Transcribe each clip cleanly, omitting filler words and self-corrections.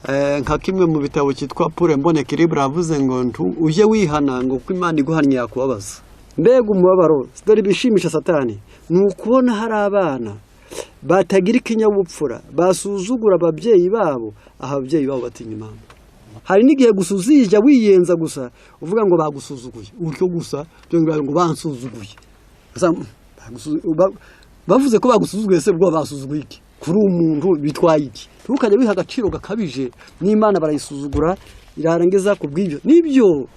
Nka kimwe mu bitabo cyitwa Pour un bon équilibre avuze ngo ujye wihana ngo kuko Imana iguhannye yakubabaza. Mbega umubabaro! Dore ibishimisha Satani ni ukubona hari abana batagira ikinyabupfura, basuzugura ababyeyi babo, aho ababyeyi babo batinya Imana. Hari n'igihe gusa uzijya wiyenza gusa uvuga ngo bagusuzuguye utyo gusa, ngo bansuzuguye. Bavuze ko bagusuzuguye, se bwo basuzuguye iki? Kuri umuntu bitwaye iki? Ntukajye wiha agaciro gakabije. N'Imana barayisuzugura irarangiza ku bw'ibyo. Nibyo,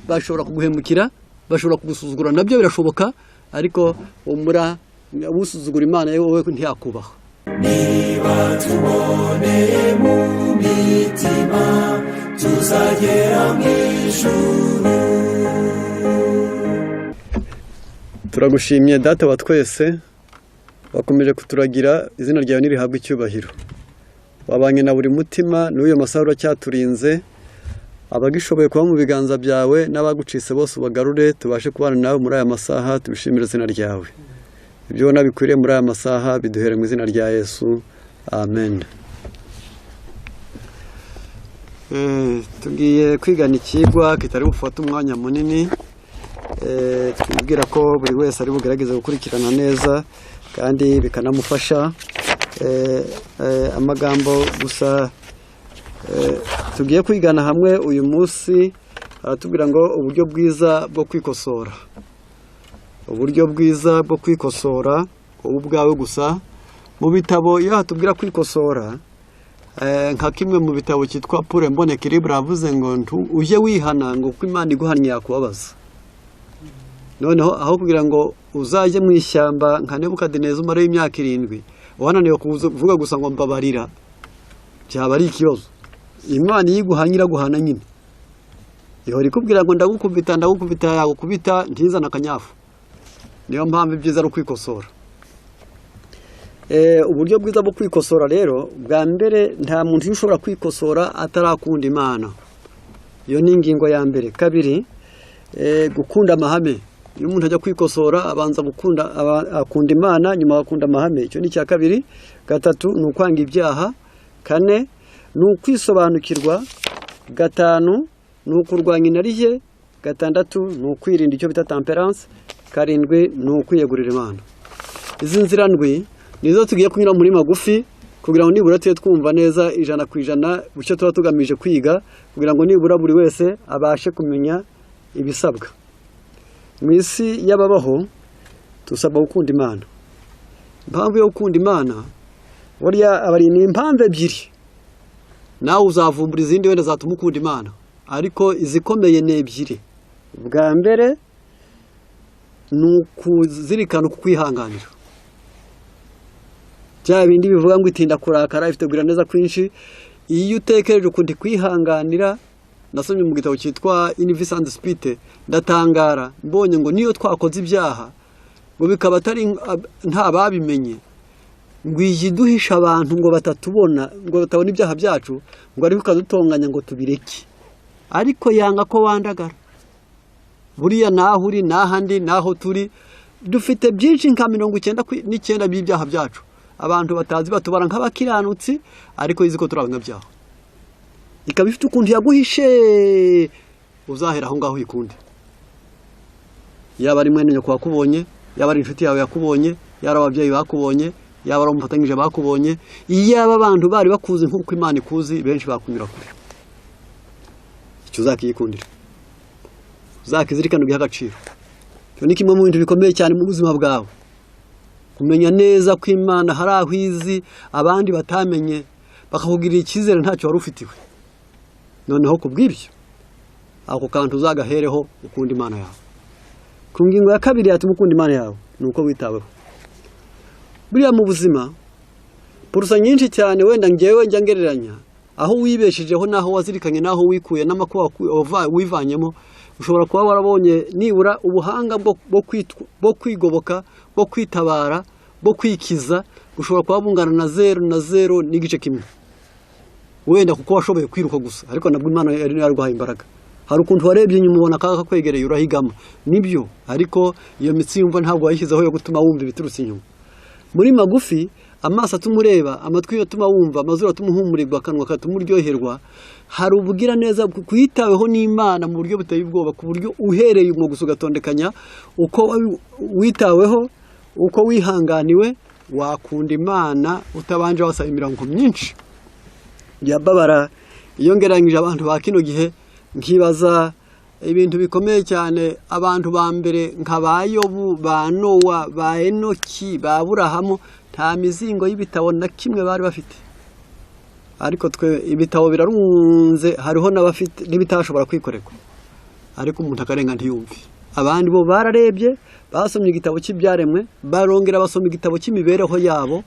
bashobora kuguhemukira, bashobora kugusuzugura, nabyo birashoboka, ariko umura usuzugura Imana wowe ntiyakubaha. Niba tuboneye mu mitima, tuzagera mu ijuru. Turagushimye Data wa twese, wakomeje kuturagira, izina ryawe nirihabwe icyubahiro. Wabanye na buri mutima n'uyu masaha, uracyaturinze. Abagishoboye kuba mu biganza byawe n'abagucitse bose ubagarure, tubashe kubana nawe muri aya masaha, tubishimire izina ryawe. Ibyo ubona bikwiriye muri aya masaha biduhere mu izina rya Yesu, amen. Tugiye kwigana ikigwa kitari bufate umwanya munini, twibwira ko buri wese ari bugerageze gukurikirana neza kandi bikanamufasha. Amagambo gusa tugiye kwigana hamwe uyu munsi aratubwira ngo uburyo bwiza bwo kwikosora. Uburyo bwiza bwo kwikosora wowe ubwawe gusa. Mu bitabo iyo hatubwira kwikosora, nka kimwe mu bitabo cyitwa Pour un bon équilibre avuze ngo ujye wihana ngo kuko Imana iguhannye yakubabaza. Noneho aho kugira ngo uzajye mu ishyamba nka Nebukadineza umareyo imyaka 7, wananiwe kuvuga gusa ngo mbabarira, byaba ari ikibazo. Imana iyo iguhanye iraguhana nyine, ihora ikubwira ngo ndagukubita, ndagukubita, yagukubita ntizane akanyafu. Niyo mpamvu ibyiza ari ukwikosora. Uburyo bwiza bwo kwikosora rero, bwa mbere, nta muntu ushobora kwikosora atarakunda Imana. Iyo ni ingingo ya mbere. Kabiri, gukunda amahame. Iyo umuntu ajya kwikosora abanza gukunda, akunda Imana, nyuma agakunda amahame. Icyo ni icya kabiri. Gatatu ni ukwanga ibyaha. Kane ni ukwisobanukirwa. Gatanu ni ukurwanya inarijye. Gatandatu ni ukwirinda, icyo bita temperance. Karindwi ni ukwiyegurira Imana. Izi nzira ndwi nizo tugiye kunyura muri magufi, kugira ngo nibura tujye twumva neza 100% icyo tuba tugamije kwiga, kugira ngo nibura buri wese abashe kumenya ibisabwa. Mu isi y'ababaho tusabwa gukunda Imana. Impamvu yo gukunda Imana burya abari ni impamvu ebyiri, nawe uzavumbura izindi wenda zatuma ukunda Imana, ariko izikomeye ni ebyiri. Bwa mbere ni ukuzirikana ukwihanganira, bya bindi bivuga ngo itinda kurakara ifite kugira neza kwinshi. Iyo utekereje ukundi kwihanganira, nasomye mu gitabo cyitwa Une vie sans dispute, ndatangara mbonye ngo niyo twakoze ibyaha ngo bikaba atari nta babimenye, ngo iyi duhisha abantu ngo batatubona, ngo batabona ibyaha byacu, ngo ariko ikadutonganya ngo tubireke, ariko yanga ko wandagara. Buriya naho uri, n'ahandi naho turi, dufite byinshi nka 99 by'ibyaha byacu abantu batazi, batubara nk'abakiranutsi, ariko izi ko turi abanyabyaha. Ikaba ifite ukuntu yaguhishe, uzahera aho ngaho uyikunde. Yaba ari mwene nyoko wakubonye, yaba ari inshuti yawe yakubonye, yaba ari ababyeyi bakubonye, yaba ari umufatanyije bakubonye, iyaba abantu bari bakuzi nk'uko Imana ikuzi, benshi bakunyura kure. Icyo uzakiyikundira, uzakizirikana, ugihe agaciro. Icyo ni kimwe mu bintu bikomeye cyane mu buzima bwawe, kumenya neza ko Imana hari aho izi abandi batamenye, bakakugirira icyizere ntacyo wari ufitiwe. Noneho ku bw'ibyo, ako kantu uzagahereho ukunda Imana yawe. Ku ngingo ya kabiri yatuma ukunda Imana yawe ni uko witaweho. Buriya mu buzima purusa nyinshi cyane, wenda ngewe njya ngereranya aho wibeshejeho n'aho wazirikanye n'aho wikuye n'amakuba wivanyemo, ushobora kuba warabonye nibura ubuhanga bwo kwigoboka, bwo kwitabara, bwo kwikiza, bushobora kuba bungana na 0 na 0.1 wenda, kuko washoboye kwiruka gusa, ariko nabwo Imana yari yaruguhaye imbaraga. Hari ukuntu warebye inyuma ubona akaga kakwegereye urahigama, nibyo, ariko iyo mitsi yumva ntabwo wayishyizeho yo gutuma wumva ibiturutse inyuma. Muri magufi, Amaso atuma ureba, amatwi atuma wumva, amazuru atuma uhumurirwa, akanwa katuma uryoherwa. Hari ubugiraneza kwitaweho n'Imana mu buryo buteye ubwoba, ku buryo uhereye umwo gusa ugatondekanya uko witaweho, uko wihanganiwe, wakunda Imana utabanje wasaba imirongo myinshi. Yababara iyo ngereranyije abantu ba kino gihe, nkibaza ibintu bikomeye cyane. Abantu ba mbere nka ba Yobu, ba Nowa, ba Enoki, ba Aburahamu, nta mizingo y'ibitabo na kimwe bari bafite, ariko twe ibitabo birarunze, hariho n'abafite n'ibitashobora kwikorerwa, ariko umuntu akarenga ntiyumve. Abandi bo bararebye, basomye igitabo cy'ibyaremwe, barongera basoma igitabo cy'imibereho yabo,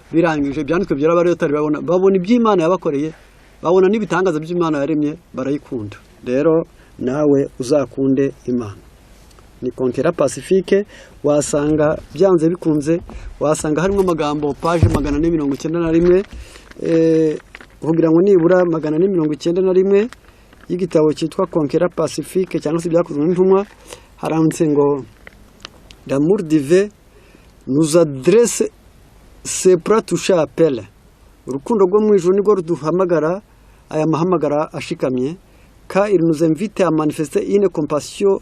birangije byanditswe byera bari babona, babona iby'Imana yabakoreye, babona n'ibitangaza by'Imana yaremye, barayikunda. Rero nawe uzakunde Imana. Ni Conquérant Pacifique, wasanga byanze bikunze wasanga harimo amagambo, page 491, kugira ngo nibura 491 y'igitabo cyitwa Conquérant Pacifique cyangwa se Ibyakozwe n'Intumwa, haranditse ngo: "L'amour divin nous adresse ce touchant appel." Urukundo rwo mu ijuru nirwo ruduhamagara aya mahamagara ashikamye. Car il nous invite à manifester une compassion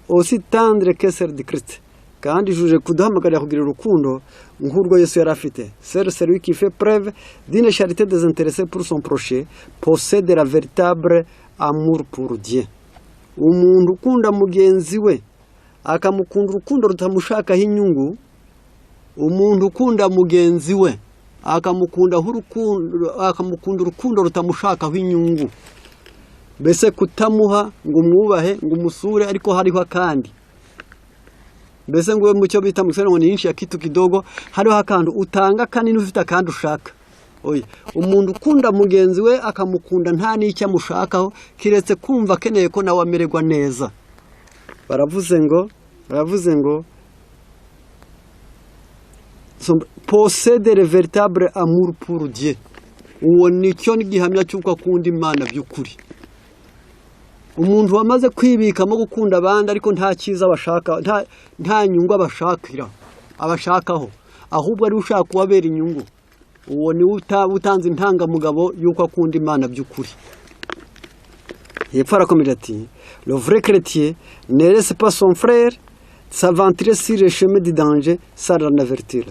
aussi tendre que celle de Christ. Kandi ijuru kuduhamagarira kugira urukundo nk'urwo Yesu yari afite. Seul celui qui fait preuve d'une charité désintéressée pour son prochain possède la véritable amour pour Dieu. Umuntu ukunda mugenzi we, akamukunda urukundo rutamushakaho inyungu, umuntu ukunda mugenzi we akamukundaho urukundo, akamukunda urukundo rutamushakaho inyungu, mbese kutamuha ngo umwubahe, ngo umusure, ariko hariho akandi, mbese ngo mu cyo bita mu Kiswahili ngo ni insha ya kitu kidogo, hariho akantu utanga kanini ufite akandi ushaka. Oya, umuntu ukunda mugenzi we akamukunda nta n'icyo amushakaho kiretse kumva akeneye ko nawe amererwa neza, baravuze ngo possède le véritable amour pour Dieu. Uwo nicyo gihamya cy'uko akunda Imana by'ukuri. Umuntu wamaze kwibikamo gukunda abandi ariko nta cyiza bashaka, nta nyungu abashakira, abashakaho, ahubwo ari ushaka kubabera inyungu, uwo niwe utanze intangamugabo y'uko akunda Imana by'ukuri. Hepfo arakomeje ati: "Le vrai chrétien ne laisse pas son frère s'aventurer sur le chemin du danger sans l'en avertir."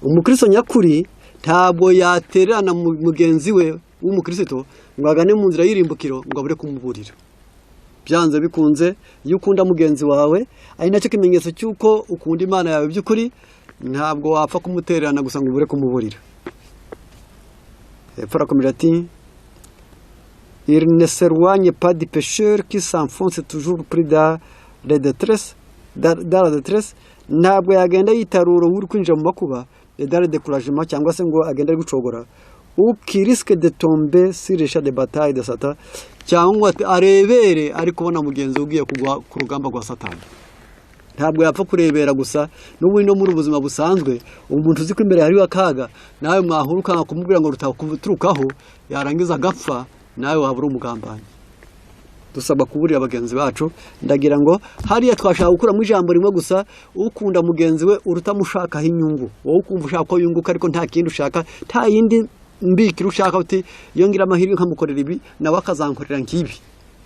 Umukristo nyakuri ntabwo yatererana mugenzi we w'umukristo ngo agane mu nzira y'irimbukiro ngo abure kumuburira. Byanze bikunze, iyo ukunda mugenzi wawe, ari nacyo kimenyetso cy'uko ukunda Imana yawe by'ukuri, ntabwo wapfa kumutererana gusa ngo ubure kumuburira. Hepfo arakomeje ati: "Il ne s'éloigne pas du pécheur qui s'enfonce toujours plus dans la détresse." Ntabwo yagenda yitarura uri kwinjira mu makuba, et dans le découragement, cyangwa se ngo agende ari gucogora, ou qui risque de tomber sur les champs de bataille de Satan, cyangwa arebere ari kubona mugenzi we ugiye kugwa ku rugamba rwa Satani. Ntabwo yapfa kurebera gusa. N'ubundi no muri ubuzima busanzwe, umuntu uzi ko imbere hariho akaga, nawe mwahura ukanga kumubwira ngo rutakuturukaho, yarangiza agapfa, nawe waba uri umugambanyi. Dusabwa kuburira bagenzi bacu. Ndagira ngo hariya twashaka gukuramo ijambo rimwe gusa: ukunda mugenzi we urutamushakaho inyungu. Wowe ukumva ushaka ko yunguka ariko nta kindi ushaka, nta yindi mbikira ushaka, uti iyo ngira amahirwe nkamukorera ibi, nawe akazankorera nk'ibi.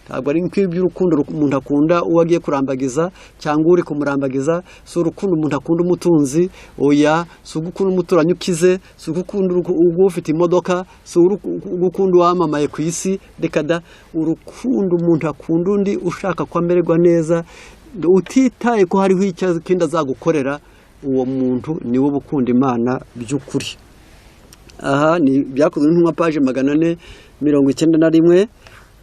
Ntabwo ari nk'iby'urukundo umuntu akunda uwo agiye kurambagiza cyangwa uri kumurambagiza. Si urukundo umuntu akunda umutunzi, oya. Si ugukunda umuturanyi ukize, si ugukunda ufite imodoka, si ugukunda uwamamaye ku isi, reka da. Urukundo umuntu akunda undi ushaka ko amererwa neza, utitaye ko hariho icyo kindi azagukorera, uwo muntu niwe uba ukunda Imana by'ukuri. Aha ni Byakozwe n'Intumwa, page 491.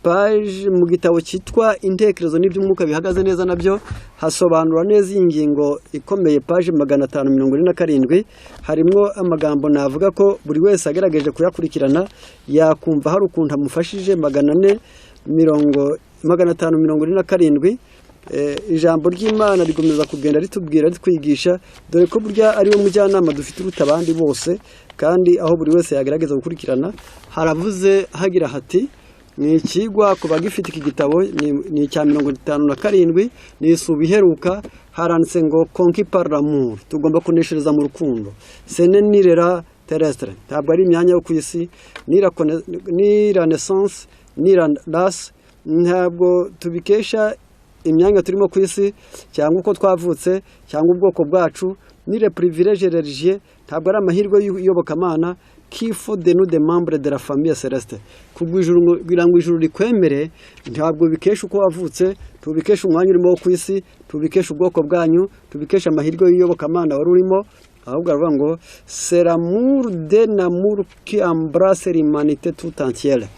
Page mu gitabo cyitwa Intekerezo n'iby'Umwuka bihagaze neza, nabyo hasobanura neza iyi ngingo ikomeye. Page 547 harimo amagambo navuga ko buri wese agerageje kuyakurikirana yakumva hari ukuntu amufashije. 547, ijambo ry'Imana rigomeza kugenda ritubwira, ritwigisha, dore ko burya ari we mujyanama dufite uruta abandi bose, kandi aho buri wese yagerageza gukurikirana. Haravuze hagira hati Ni ikigwa ku bagifite iki gitabo, ni icya 57, ni isubi iheruka. Haranditse ngo "Conquis par l'amour", tugomba kuneshereza mu rukundo. Ce n'est ni le rang terrestre, ntabwo ari imyanya yo ku isi, ni la naissance, ni la race, ntabwo tubikesha imyanya turimo ku isi cyangwa uko twavutse cyangwa ubwoko bwacu, ni le privilège religieux, ntabwo ari amahirwe y'iyobokamana, qui font de nous des membres de la famille céleste. Kugira ngo ijuru rikwemere, ntabwo bikesha uko wavutse, tubikesha umwanya urimo wo ku isi, tubikesha ubwoko bwanyu, tubikesha amahirwe y'iyobokamana wari urimo, ahubwo aravuga ngo c'est l'amour d'un amour qui embrasse l'humanité tout entière,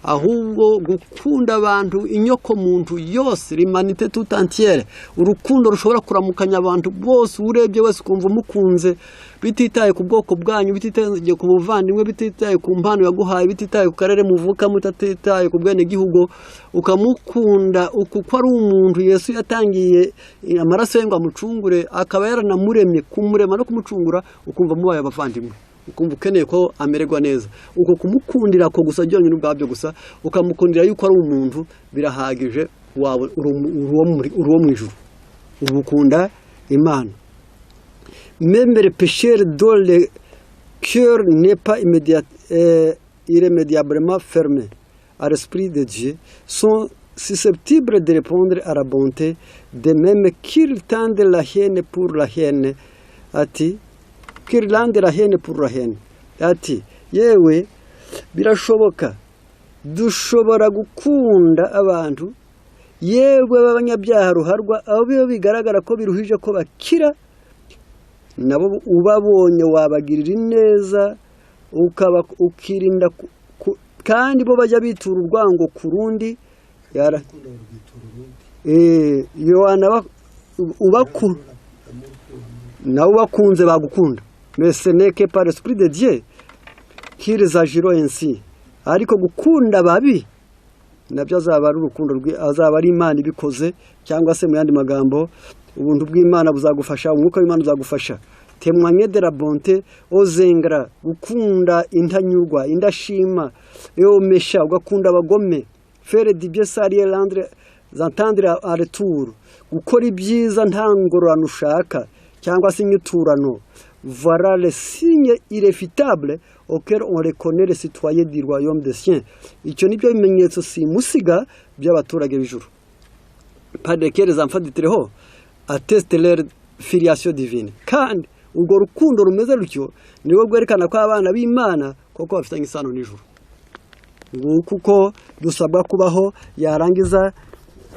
ahubwo gukunda abantu, inyoko muntu yose, l'humanité tout entière, urukundo rushobora kuramukanya abantu bose, urebye wese ukumva umukunze, bititaye ku bwoko bwanyu, bititaye ku buvandimwe, bititaye ku mpano yaguhaye, bititaye ku karere muvukamo, bititaye ku bwenegihugu, ukamukunda kuko ari umuntu Yesu yatangiye amaraso ye ngo amucungure, akaba yaranamuremye. Kumurema no kumucungura, ukumva mubaye abavandimwe, ukumva ukeneye ko amererwa neza. Uko kumukundira ko gusa byonyine ubwabyo gusa, ukamukundira yuko ari umuntu, birahagije, wawe uri uwo mu ijuru, uba ukunda Imana. Même les pécheurs dont le cœur n'est pas irrémédiablement fermé à l'Esprit de Dieu sont susceptibles de répondre à la bonté, de même qu'ils tendent la haine pour la haine. Ati qu'ils rendent la haine pour la haine. Ati yewe birashoboka, dushobora gukunda abantu, yewe b'abanyabyaha ruharwa, aho biba bigaragara ko biruhije ko bakira, nabo ubabonye wabagirira ineza, ukaba ukirinda kandi bo bajya bitura urwango ku rundi. Urukundo rwitura urundi. Yohana ubaku nawe ubakunze bagukunda. Mais ce n'est que par l'Esprit de Dieu qu'ils agiront ainsi. Ariko gukunda babi nabyo azaba ari urukundo, azaba ari Imana ibikoze, cyangwa se mu yandi magambo, ubuntu bw'Imana buzagufasha, umwuka w'Imana uzagufasha. Témoigner de la bonté aux ingrats, gukunda intanyurwa, indashima, aux méchants, ugakunda abagome, faire du bien sans rien rendre attendre en retour, gukora ibyiza nta ngororano ushaka cyangwa se inyiturano. Voilà le signe irréfutable auquel on reconnaît les citoyens du royaume des cieux. Icyo nibyo bimenyetso simusiga by'abaturage b'ijuru, par lesquels les enfants du Très-Haut attestent leur filiation divine. Kandi urwo rukundo rumeze rutyo niwo rwerekana ko abana b'Imana koko bafitanye isano n'ijuru. Nguko uko dusabwa kubaho. Yarangiza,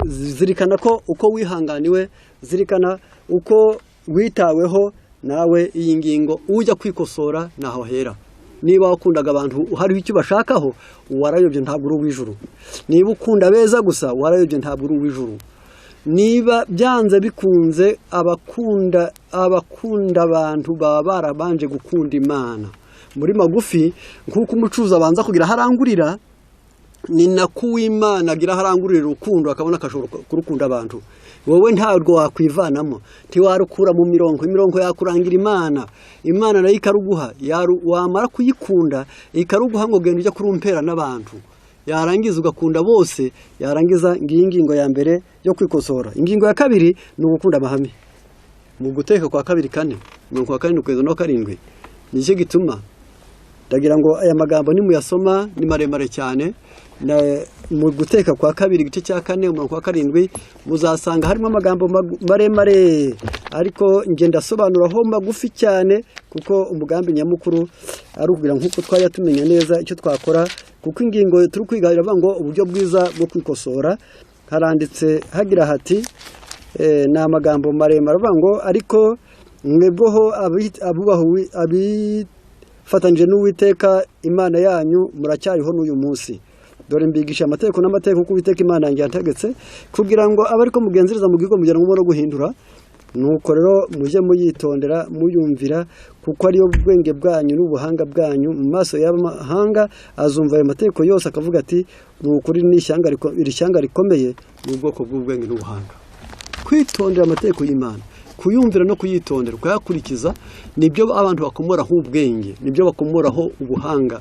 zirikana ko uko wihanganiwe, zirikana uko witaweho nawe. Iyi ngingo, ujya kwikosora ntaho hera. Niba wakundaga abantu hariho icyo bashakaho, warayobye, ntabwo uri uw'ijuru. Niba ukunda beza gusa, warayobye, ntabwo uri uw'ijuru. Niba byanze bikunze, abakunda abantu baba barabanje gukunda Imana. Muri magufi, nk'uko umucuruzi abanza kugira aho arangurira, ni nako uw'Imana agira aho arangurira urukundo, akabona akashobora kurukunda abantu. Wowe ntabwo wakwivanamo, ntiwarukura mu mirongo. Imirongo yakurangira Imana, Imana nayo ikaruguha. Wamara kuyikunda ikaruguha ngo genda ujya kurumpera n'abantu, yarangiza ugakunda bose. Yarangiza, ngiyi ingingo ya mbere yo kwikosora. Ingingo ya kabiri ni ugukunda amahame. Mu Guteka kwa Kabiri 4, umurongo wa 7 kugeza no 7. Nicyo gituma ndagira ngo aya magambo nimuyasoma, ni maremare cyane. Mu Guteka kwa Kabiri igice cya 4, umurongo wa 7, muzasanga harimo amagambo maremare, ariko ngenda ndasobanuraho magufi cyane, kuko umugambi nyamukuru ari ukugira nk'uko twajya tumenya neza icyo twakora, kuko ingingo turi kwiga iravuga ngo uburyo bwiza bwo kwikosora. Haranditse hagira hati, ni amagambo maremare, avuga ngo ariko mwebweho abubaha abifatanyije n'Uwiteka Imana yanyu muracyariho n'uyu munsi. Dore mbigisha amategeko n'amategeko kuko Uwiteka Imana yanjye yantegetse, kugira ngo abe ariko mugenzereza mu gihugu mugera no guhindura. Nuko rero mujye muyitondera, muyumvira, kuko ariyo bwenge bwanyu n'ubuhanga bwanyu mu maso y'amahanga azumva ayo mategeko yose akavuga ati: "Ni ukuri ni ishyanga iri shyanga rikomeye, ni ubwoko bw'ubwenge n'ubuhanga." Kwitondera amategeko y'Imana. Kuyumvira no kuyitondera, kuyakurikiza, nibyo abantu bakomoraho ubwenge, nibyo bakomoraho ubuhanga.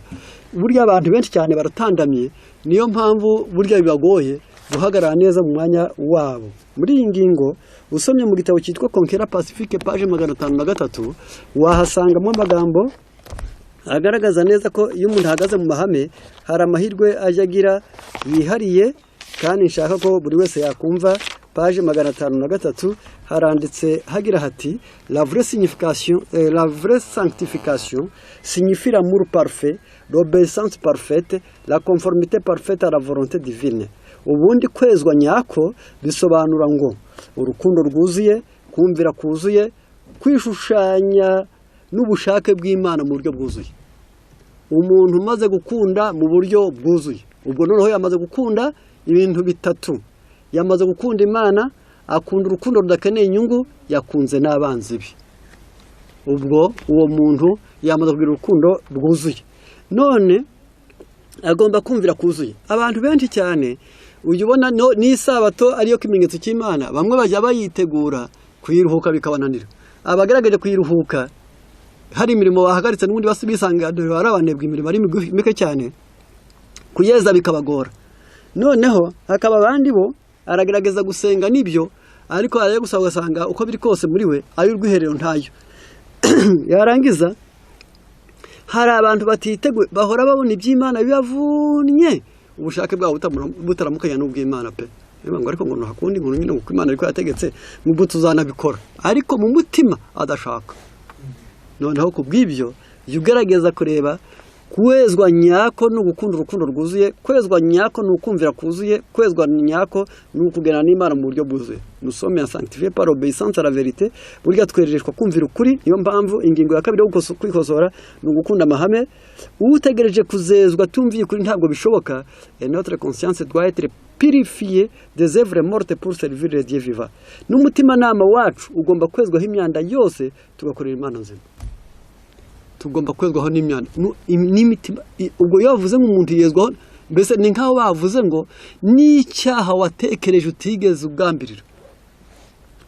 Burya abantu benshi cyane baratandamye, niyo mpamvu burya bibagoye guhagarara neza mu mwanya wabo. Muri iyi ngingo, usomye mu gitabo cyitwa Conquérant Pacifique, page 503, wahasangamo amagambo agaragaza neza ko iyo umuntu ahagaze mu mahame hari amahirwe ajya agira yihariye, kandi nshaka ko buri wese yakumva. Page 503 haranditse hagira hati: "La vraie signification, la vraie sanctification signifie l'amour parfait, l'obéissance parfaite, la conformité parfaite à la volonté divine." Ubundi kwezwa nyako bisobanura ngo urukundo rwuzuye, kumvira kuzuye, kwishushanya n'ubushake bw'Imana mu buryo bwuzuye. Umuntu umaze gukunda mu buryo bwuzuye, ubwo noneho yamaze gukunda ibintu bitatu: yamaze gukunda Imana, akunda urukundo rudakeneye inyungu, yakunze n'abanzi be. Ubwo uwo muntu yamaze kugira urukundo rwuzuye, none agomba kumvira kuzuye. Abantu benshi cyane ujya ubona n'isabato ariyo kimenyetso cy'Imana, bamwe bajya bayitegura kuyiruhuka bikabananira. Abagaragaje kuyiruhuka hari imirimo bahagaritse, n'ubundi bisanga bari abanebwa, imirimo ari mike cyane, kuyeza bikabagora. Noneho hakaba abandi bo aragerageza gusenga nibyo, ariko arajya gusa ugasanga uko biri kose muri we ay'urwiherero ntayo. Yarangiza hari abantu batiteguye, bahora babona iby'Imana bibavunnye, ubushake bwabo butaramukanya n'ubw'Imana pe. Niyo ngo ariko ngo ntakundi ngo nyine uko Imana ariko yategetse nubwo tuzanabikora, ariko mu mutima adashaka. Noneho ku bw'ibyo, jya ugerageza kureba: kwezwa nyako ni ugukunda urukundo rwuzuye, kwezwa nyako ni ukumvira kuzuye, kwezwa nyako ni ukugendana n'Imana mu buryo bwuzuye. Nous sommes sanctifiés par obéissance à la vérité. Burya twerereshwa kumvira ukuri. Niyo mpamvu ingingo ya kabiri yo kwikosora ni ugukunda amahame. Utegereje kuzezwa tumviye ukuri ntabwo bishoboka. Et notre conscience doit être purifiée des œuvres mortes pour servir le Dieu vivant. N'umutimanama wacu ugomba kwezwaho imyanda yose, tugakorera Imana nzima. Tugomba kwezwaho n'imyanda n'imitima. Ubwo iyo bavuze ngo umuntu yezwaho, mbese ni nk'aho bavuze ngo n'icyaha watekereje utigeze ugambirira,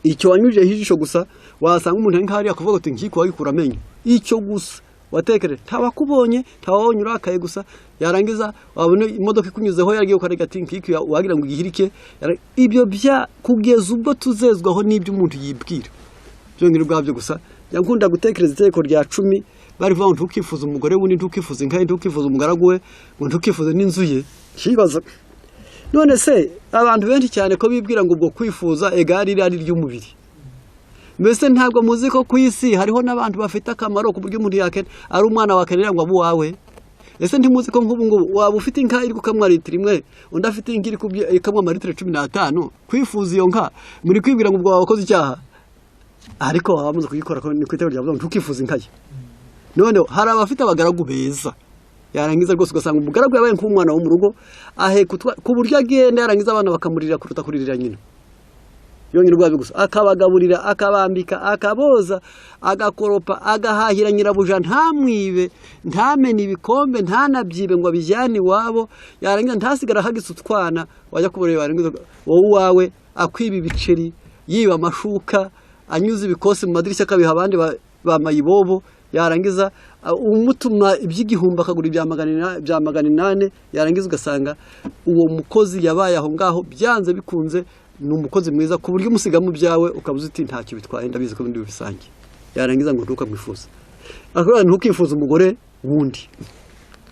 icyo wanyujijeho ijisho gusa, wasanga umuntu ari nk'ahariya akavuga ati nkiko wagikura amenyo. Icyo gusa watekereje, ntawakubonye, ntawabonye urakaye gusa, yarangiza wabona imodoka ikunyuzeho yaragiye ukarega ati nkiko wagira ngo igihirike. Ibyo bya kugeza ubwo tuzezwaho n'ibyo umuntu yibwira byongera ubwabyo gusa. Yakunda gutekereza itegeko rya 10 bari kuvuga ngo ntukifuze umugore w'undi, ntukifuze inka ye, ntukifuze umugaragu we, ngo ntukifuze n'inzu ye. Kibaza none se abantu benshi cyane ko bibwira ngo ubwo kwifuza egari irari ry'umubiri, mbese ntabwo muzi ko ku isi hariho n'abantu bafite akamaro ku buryo umuntu yakena ari umwana wakenera ngo abe uwawe? Ese ntimuzi ko nk'ubu ngubu waba ufite inka iri gukamwa litiro 1, undi afite inka iri ikamwa amaritiro 15? Kwifuza iyo nka, muri kwibwira ngo ubwo waba wakoze icyaha, ariko waba wamaze kuyikora ko ni ku itegeko ryavuga ngo ntukifuze inka ye. Noneho hari abafite abagaragu beza, yarangiza rwose ugasanga umugaragu yabaye nk'umwana wo mu rugo, aheka ku buryo agenda, yarangiza abana bakamurira kuruta kuririra nyina. Yonyine ubwabyo gusa, akabagaburira, akabambika, akaboza, agakoropa, agahahira nyirabuja, ntamwibe, ntamene ibikombe, ntanabyibe ngo abijyane iwabo, yarangiza ntasigara ahagise utwana. Wajya kubureba, yarangiza wowe uwawe akwiba ibiceri, yiba amashuka, anyuza ibikosi mu madirishya akabiha abandi ba mayibobo, yarangiza umutuma iby'igihumbi akagura ibya 800, yarangiza ugasanga uwo mukozi yabaye aho ngaho byanze bikunze ni umukozi mwiza ku buryo umusiga mu byawe ukabuza uti ntacyo bitwaye, ndabizi ko bindi bisange. Yarangiza ngo ntukamwifuza, akaba ntukifuza umugore wundi.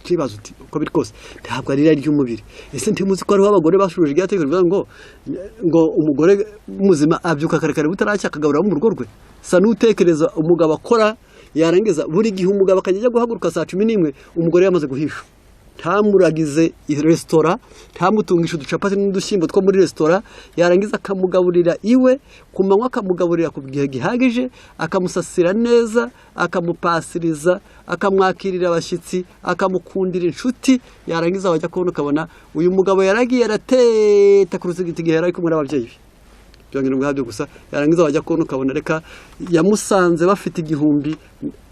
Ukibaza uti uko biri kose ntabwo ari irari ry'umubiri. Ese ntimuzi ko hariho abagore bashuruje irya tegeko rivuga ngo umugore muzima abyuka kare kare butaracya, akagaburira mu rugo rwe? Sa n'utekereza umugabo akora, yarangiza buri gihe umugabo akajya ajya guhaguruka saa 11, umugore yamaze guhisha, ntamuragize resitora, ntamutungishe uducapati n'udushyimbo two muri resitora, yarangiza akamugaburira iwe ku manywa, akamugaburira ku gihe gihagije, akamusasira neza, akamupasiriza, akamwakirira abashyitsi, akamukundira inshuti, yarangiza wajya kubona ukabona uyu mugabo yaragiye arateta ku rusigiti igihe yari ari kumwe n'ababyeyi be, byongera ubwabyo gusa, yarangiza wajya kubona ukabona reka yamusanze bafite 1000.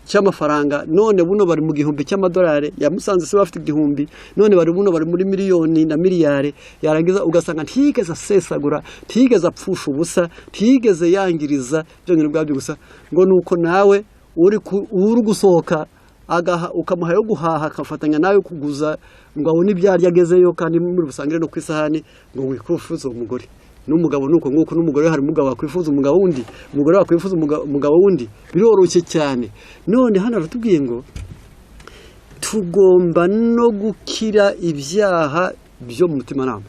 cy'amafaranga, none buno bari mu 1000 cy'amadolari. Yamusanze se bafite 1000, none bari buno bari muri miliyoni na miliyari. Yarangiza ugasanga ntiyigeze asesagura, ntiyigeze apfusha ubusa, ntiyigeze yangiriza byonyine ubwabyo gusa ngo nuko nawe uri gusohoka agaha ukamuha yo guhaha, akafatanya nawe kuguza ngo abone ibyo arya agezeyo, kandi muri busangire no ku isahani, ngo wikwifuza uwo mugore. N'umugabo nuko nguko, n'umugore hari umugabo wakwifuza umugabo wundi, umugore wakwifuza umugabo wundi, biroroshye cyane. None hano aratubwiye ngo tugomba no gukira ibyaha byo mu mutimanama,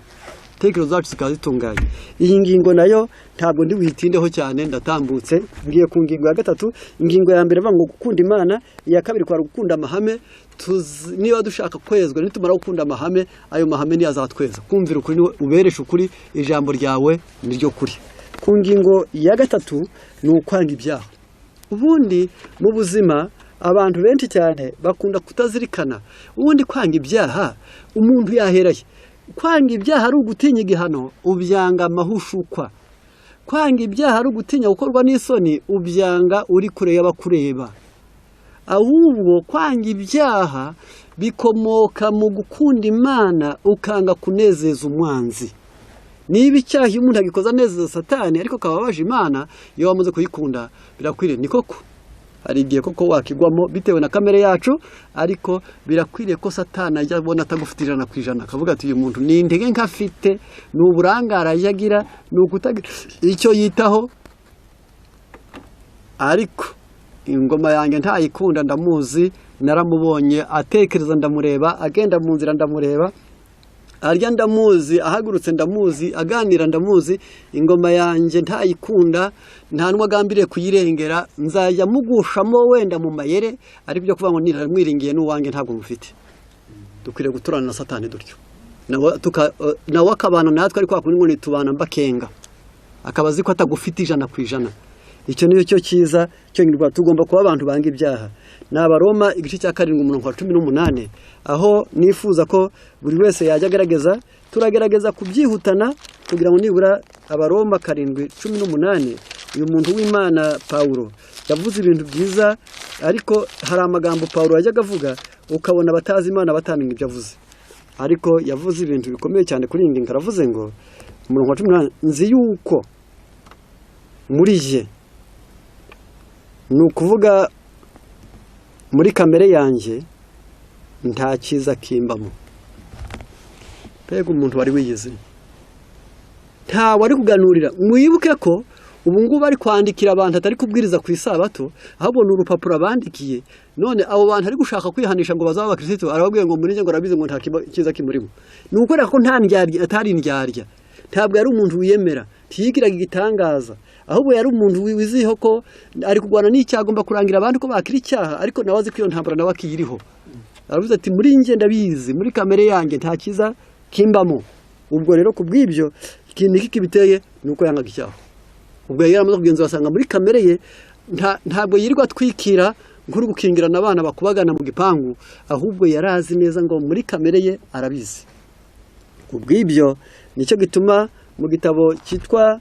intekerezo zacu zikaba zitunganye. Iyi ngingo nayo ntabwo ndi buyitindeho cyane, ndatambutse ngiye ku ngingo ya gatatu. Ingingo ya mbere ivuga ngo gukunda Imana, iya kabiri kwari gukunda amahame. Niba dushaka kwezwa, nitumara gukunda amahame, ayo mahame niyo azatweza. Kumvira ukuri niwe uberesha ukuri, ijambo ryawe niryo kuri. Ku ngingo ya gatatu ni ukwanga ibyaha. Ubundi mu buzima abantu benshi cyane bakunda kutazirikana. Ubundi kwanga ibyaha umuntu yaheraye, kwanga ibyaha ari ugutinya igihano, ubyanga amahushukwa. Kwanga ibyaha ari ugutinya gukorwa n'isoni, ubyanga uri kure y'abakureba. Ahubwo kwanga ibyaha bikomoka mu gukunda Imana, ukanga kunezeza umwanzi. Niba icyaha iyo umuntu agikoze anezeza Satani ariko akaba ababaje Imana, iyo wamaze kuyikunda birakwiriye. Ni koko hari igihe koko wakigwamo bitewe na kamere yacu, ariko birakwiriye ko Satani ajya abona atagufite 100%, akavuga ati uyu muntu ni intege nke afite, ni uburangare ajya agira, ni ukutagira icyo yitaho, ariko ingoma yanjye ntayikunda, ndamuzi, naramubonye atekereza ndamureba, agenda mu nzira ndamureba, arya ndamuzi, ahagurutse ndamuzi, aganira ndamuzi, ingoma yanjye ntayikunda, nta n'umwe agambiriye kuyirengera, nzajya mugushamo wenda mu mayere, ariko ibyo kuvuga ngo niramwiringiye n'uwanjye ntabwo mufite. Dukwiriye guturana na Satani dutyo, nawe akabana natwe, ariko wakundi ngo nitubana mbakenga, akaba azi ko atagufite 100%. Icyo ni cyo cyiza cyo tugomba kuba abantu banga ibyaha. Ni Abaroma igice cya 7 umurongo wa 18, aho nifuza ko buri wese yajya agerageza. Turagerageza kubyihutana kugira ngo nibura Abaroma 7:18. Uyu muntu w'Imana Pawulo yavuze ibintu byiza, ariko hari amagambo Pawulo yajyaga avuga ukabona abatazi Imana batamenya ibyo avuze, ariko yavuze ibintu bikomeye cyane kuri iyi ngingo. Aravuze ngo umurongo wa 18, nzi yuko muri jye, ni ukuvuga muri kamere yanjye, nta cyiza kimbamo. Mbega umuntu wari wiyizi, ntawe ari kuganurira. Mwibuke ko ubu ngubu ari kwandikira abantu, atari kubwiriza ku isabato, ahubwo ni urupapuro abandikiye. None abo bantu ari gushaka kwihanisha ngo bazaba abakirisitu, arababwiye ngo muri njye ngo arabizi ngo nta cyiza kimurimo. Ni ukwereka ko nta ndyarya, atari indyarya, ntabwo yari umuntu wiyemera, ntiyigiraga igitangaza, ahubwo yari umuntu wiziho ko ari kurwana n'icyaha, agomba kurangira abandi ko bakira icyaha, ariko nawe azi ko iyo ntambara nawe akiyiriho. Aravuze ati muri njye ndabizi, muri kamere yanjye nta cyiza kimbamo. Ubwo rero ku bw'ibyo ikintu iki kibiteye ni uko yangaga icyaha. Ubwo yari amaze kugenzura asanga muri kamere ye ntabwo yirirwa atwikira nk'uri gukingirana abana bakubagana mu gipangu, ahubwo yari azi neza ngo muri kamere ye arabizi. Ku bw'ibyo nicyo gituma mu gitabo cyitwa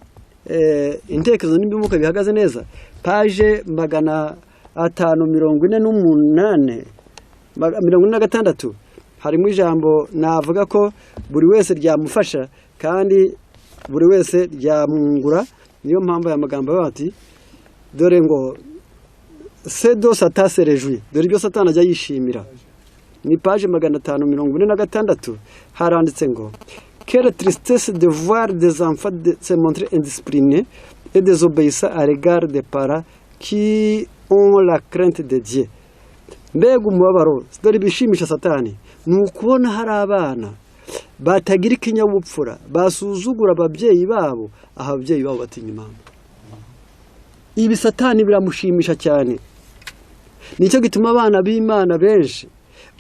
intekerezo n'iby'umwuka bihagaze neza, page 548, 46, harimo ijambo navuga ko buri wese ryamufasha kandi buri wese ryamwungura. Niyo mpamvu aya magambo bati dore ngo ce dont Satan se réjouit, dore ibyo Satani ajya yishimira. Ni page 546, haranditse ngo quelle tristesse de voir des enfants se montrer indisciplinés et désobéissants à l'égard des parents qui ont la crainte de Dieu. Mbega umubabaro, dore ibishimisha Satani ni ukubona hari abana batagira ikinyabupfura, basuzugura ababyeyi babo, aho ababyeyi babo batinya Imana. Ibi Satani biramushimisha cyane. Nicyo gituma abana b'Imana benshi,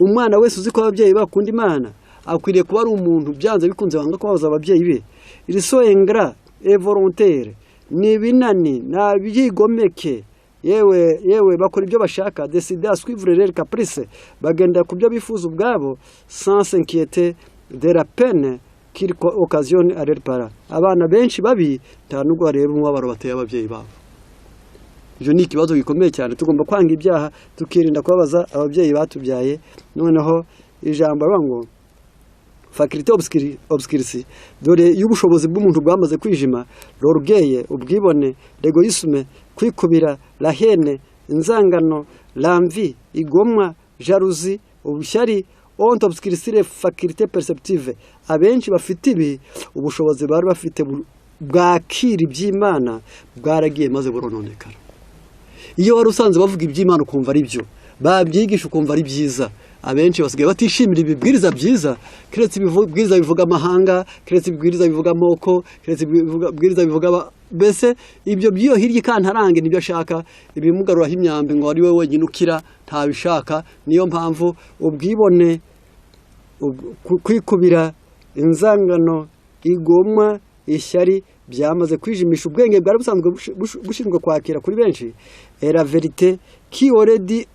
umwana wese uzi ko ababyeyi bakunda Imana akwiriye kuba ari umuntu byanze bikunze wanga kubabaza ababyeyi be. Ils sont ingrats et volontaires, ni ibinani, ni abyigomeke, yewe yewe bakora ibyo bashaka, décidés à suivre leurs caprices, bagenda ku byo bifuza ubwabo, sans s'inquiéter de la peine qu'ils occasionnent à leurs parents. Abana benshi babi nta nubwo bareba umubabaro bateye ababyeyi babo. Ibyo ni ikibazo gikomeye cyane. Tugomba kwanga ibyaha, tukirinda kubabaza ababyeyi batubyaye. Noneho ijambo rivuga ngo facultés obscurcies, dore iyo ubushobozi bw'umuntu bwamaze kwijima: l'orgueil, ubwibone, l'égoïsme, kwikubira, la haine, inzangano, l'envie, igomwa, jalousie, ubushyari, ont obscurci les facultés perceptives. Abenshi bafite ibi, ubushobozi bari bafite bwakira iby'Imana bwaragiye maze burononekara. Iyo wari usanzwe bavuga iby'Imana ukumva ari byo, babyigisha ukumva ari byiza, abenshi basigaye batishimira ibibwiriza byiza, keretse ibibwiriza bivuga amahanga, keretse ibibwiriza bivuga amoko, keretse ibibwiriza bivuga mbese ibyo by'iyo hirya ikantarange nibyo ashaka. Ibimugaruraho imyambi ngo ari we wenyine ukira ntabishaka. Niyo mpamvu ubwibone, kwikubira, inzangano, igomwa, ishyari byamaze kwijimisha ubwenge bwari busanzwe bushinzwe kwakira kuri benshi. La vérité qui aurait dû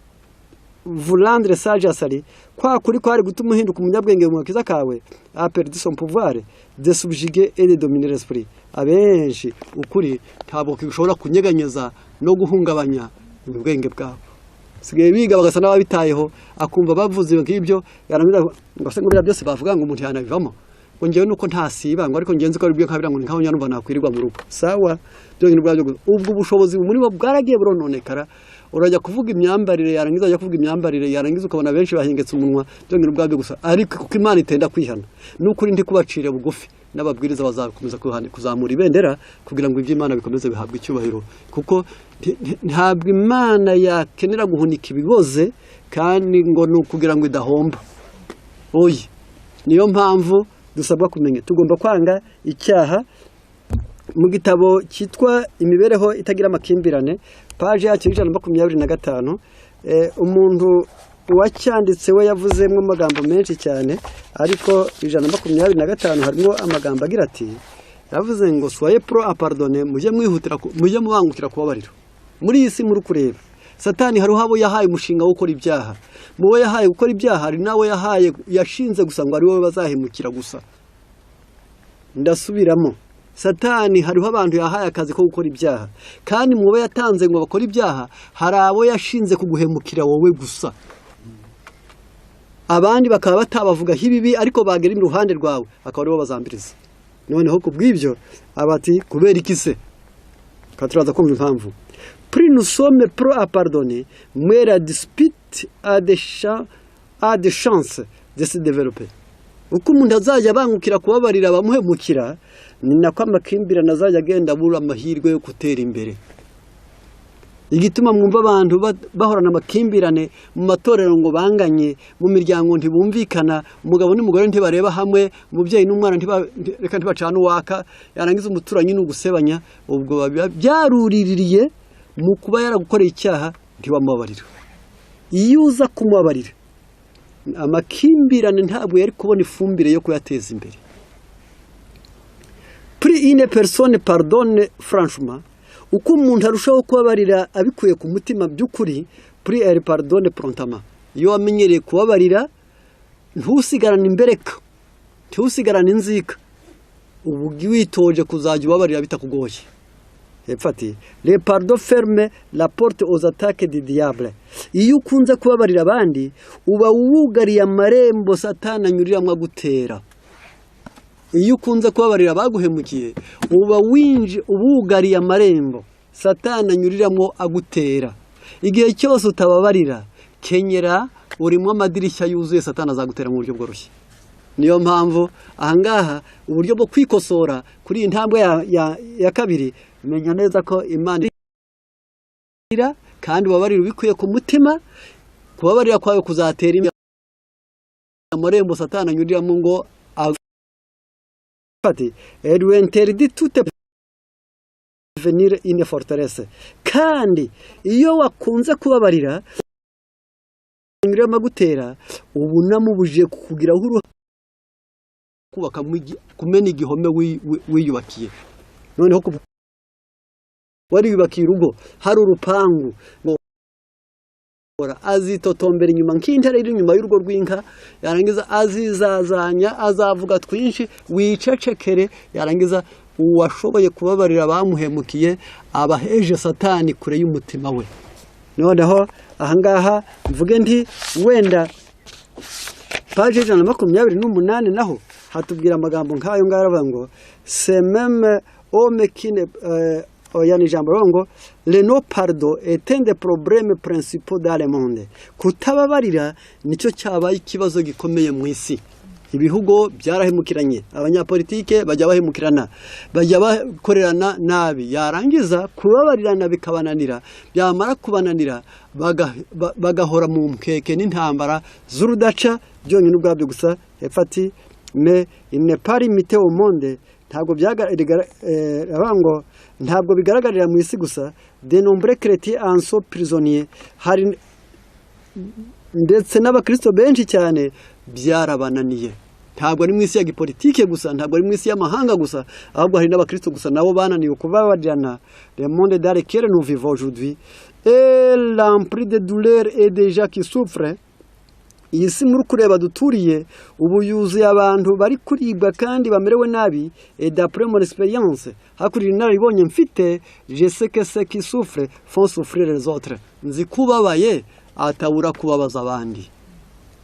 vous rendre sage à salut, kwa kuri kwari gutuma uhinduka umunyabwenge mu gakiza kawe, a perdu son pouvoir de subjuguer et de dominer l'esprit. Abenshi ukuri ntabwo gishobora kunyeganyeza no guhungabanya ubwenge bwabo. Sigaye biga bagasa n'ababitayeho, akumva bavuze nk'ibyo, yarangiza ngo se ngo biriya byose bavuga ngo umuntu yanabivamo, ngo ngewe nuko ntasiba, ngo ariko ngenzi ko ari byo nkabira, ngo ni nkaho nyarumva nakwirirwa mu rugo. Sawa, byonyine ubwabyo gusa ubwo bushobozi muri bo bwaragiye burononekara. Urajya kuvuga imyambarire, yarangiza ajya kuvuga imyambarire, yarangiza ukabona benshi bahengetse umunwa, byonyine ubwabyo gusa. Ariko kuko Imana itenda kwihana n'ukuri ndikubacire bugufi, n'ababwiriza bazakomeza kuzamura ibendera kugira ngo iby'Imana bikomeze bihabwe icyubahiro, kuko ntabwo Imana yakenera guhunika ibiboze kandi ngo ni ukugira ngo idahomba. Oya, niyo mpamvu dusabwa kumenya tugomba kwanga icyaha. Mu gitabo cyitwa Imibereho itagira amakimbirane, paje yacyo y'125, umuntu uwacyanditse we yavuzemo amagambo menshi cyane, ariko 125 harimo amagambo agira ati, yavuze ngo: "Soyez prompts à pardonner", mujye mwihutira mujye mubangukira kubabarira. Muri iyi si muri kureba Satani, hariho abo yahaye umushinga wo gukora ibyaha. Mu bo yahaye gukora ibyaha, hari n'abo yahaye, yashinze gusa ngo ari wowe bazahemukira gusa. Ndasubiramo: Satani hariho abantu yahaye akazi ko gukora ibyaha, kandi mu bo yatanze ngo bakore ibyaha hari abo yashinze kuguhemukira wowe gusa, abandi bakaba batabavugaho ibibi, ariko bagera iruhande rwawe akaba aribo bazambiriza. Noneho ku bw'ibyo abati kubera iki se? Tukaba turaza kumva impamvu. Plus nous sommes prompts à pardonner, moins la dispute a des chances de se développer. Uko umuntu azajya abangukira kubabarira abamuhemukira, ni nako amakimbirane azajya agenda abura amahirwe yo gutera imbere. Igituma mwumva abantu bahorana amakimbirane mu matorero ngo banganye, mu miryango ntibumvikana, umugabo n'umugore ntibareba hamwe, umubyeyi n'umwana reka ntibacana uwaka, yarangiza umuturanyi ni ugusebanya, ubwo biba byaruriririye mu kuba yaragukoreye icyaha ntiwamubabarira. Iyo uza kumubabarira, amakimbirane ntabwo yari kubona ifumbire yo kuyateza imbere. Plus une personne pardonne franchement, uko umuntu arushaho kubabarira abikuye ku mutima by'ukuri, plus elle pardonne promptement. Iyo wamenyereye kubabarira, ntusigarane imbereka, ntusigarane inzika, ubu witoje kuzajya ubabarira bitakugoye. Hepfo ati: "Le pardon ferme la porte aux attaques du diable." Iyo ukunze kubabarira abandi, uba wugariye amarembo Satani anyuriramo agutera. Iyo ukunze kubabarira abaguhemukiye, uba winji ubugariye amarembo Satani anyuriramo agutera. Igihe cyose utababarira, kenyera urimo amadirishya yuzuye, Satani azagutera mu buryo bworoshye. Niyo mpamvu ahangaha uburyo bwo kwikosora kuri iyi ntambwe ya kabiri, menya neza ko Imana ira kandi ubabarira ubikuye ku mutima. Kubabarira kwawe kuzatera imbere amarembo Satani anyuriramo ngo afate. Elle interdit toute devenir une forteresse. Kandi iyo wakunze kubabarira, anyuriramo agutera, ubu unamubujije kukugiraho uruhare kubaka kumena igihome wiyubakiye. Noneho wariyubakiye urugo, hari urupangu, ngo azitotombera inyuma nk'intare iri inyuma y'urugo rw'inka, yarangiza azizazanya, azavuga twinshi, wicecekere, yarangiza Uwashoboye kubabarira abamuhemukiye abaheje Satani kure y'umutima we. Noneho ahangaha mvuge nti wenda paje 128 naho hatubwira amagambo nk'ayo ngayo, aravuga ngo ce même homme qui ne oya, ni ijambo rivuga ngo le non pardon est un des problèmes principaux dans le monde. Kutababarira nicyo cyabaye ikibazo gikomeye mu isi. Ibihugu byarahemukiranye, abanyapolitike bajya bahemukirana, bajya bakorerana nabi, yarangiza kubabarirana bikabananira, byamara kubananira bagahora mu mkeke n'intambara z'urudaca byonyine ubwabyo gusa. Hepfo ati mais il n'est pas limité au monde, ntabwo ngo ntabwo bigaragarira mu isi gusa. De nombreux chrétiens en sont prisonniers, hari ndetse n'abakristo benshi cyane byarabananiye. Ntabwo ari mu isi ya gipolitike gusa, ntabwo ari mu isi y'amahanga gusa, ahubwo hari n'abakristo gusa nabo bananiwe kubabarirana. Le monde dans lequel nous vivons aujourd'hui est rempli de douleurs et de gens qui souffrent. Iyi si muri kureba duturiye ubu yuzuye abantu bari kuribwa kandi bamerewe nabi. Et d'après mon expérience, hakurya inararibonye mfite, je sais que ceux qui souffrent font souffrir les autres. Nzi kubabaye atabura kubabaza abandi.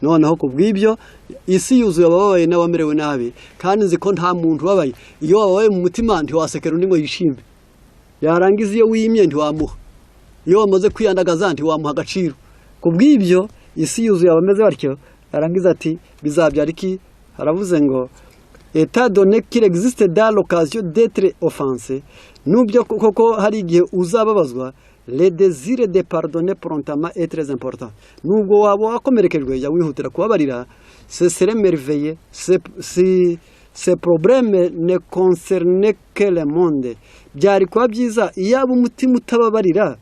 Noneho ku bw'ibyo, isi yuzuye abababaye n'abamerewe nabi, kandi nzi ko nta muntu ubabaye, iyo wababaye mu mutima ntiwasekera undi ngo yishime, yarangiza iyo wimye ntiwamuha, iyo wamaze kwiyandagaza ntiwamuha agaciro. Ku bw'ibyo, isi yuzuye abameze batyo. Arangiza ati bizabyara iki? Haravuze ngo étant donné qu'il existe dans l'occasion d'être offensé, nubyo koko hari igihe uzababazwa, le désir de pardonner promptement est très important. Nubwo waba wakomerekejwe, jya wihutira kubabarira. Ce serait merveilleux si ce problème ne concernait que le monde. Byari kuba byiza iyaba umutima utababarira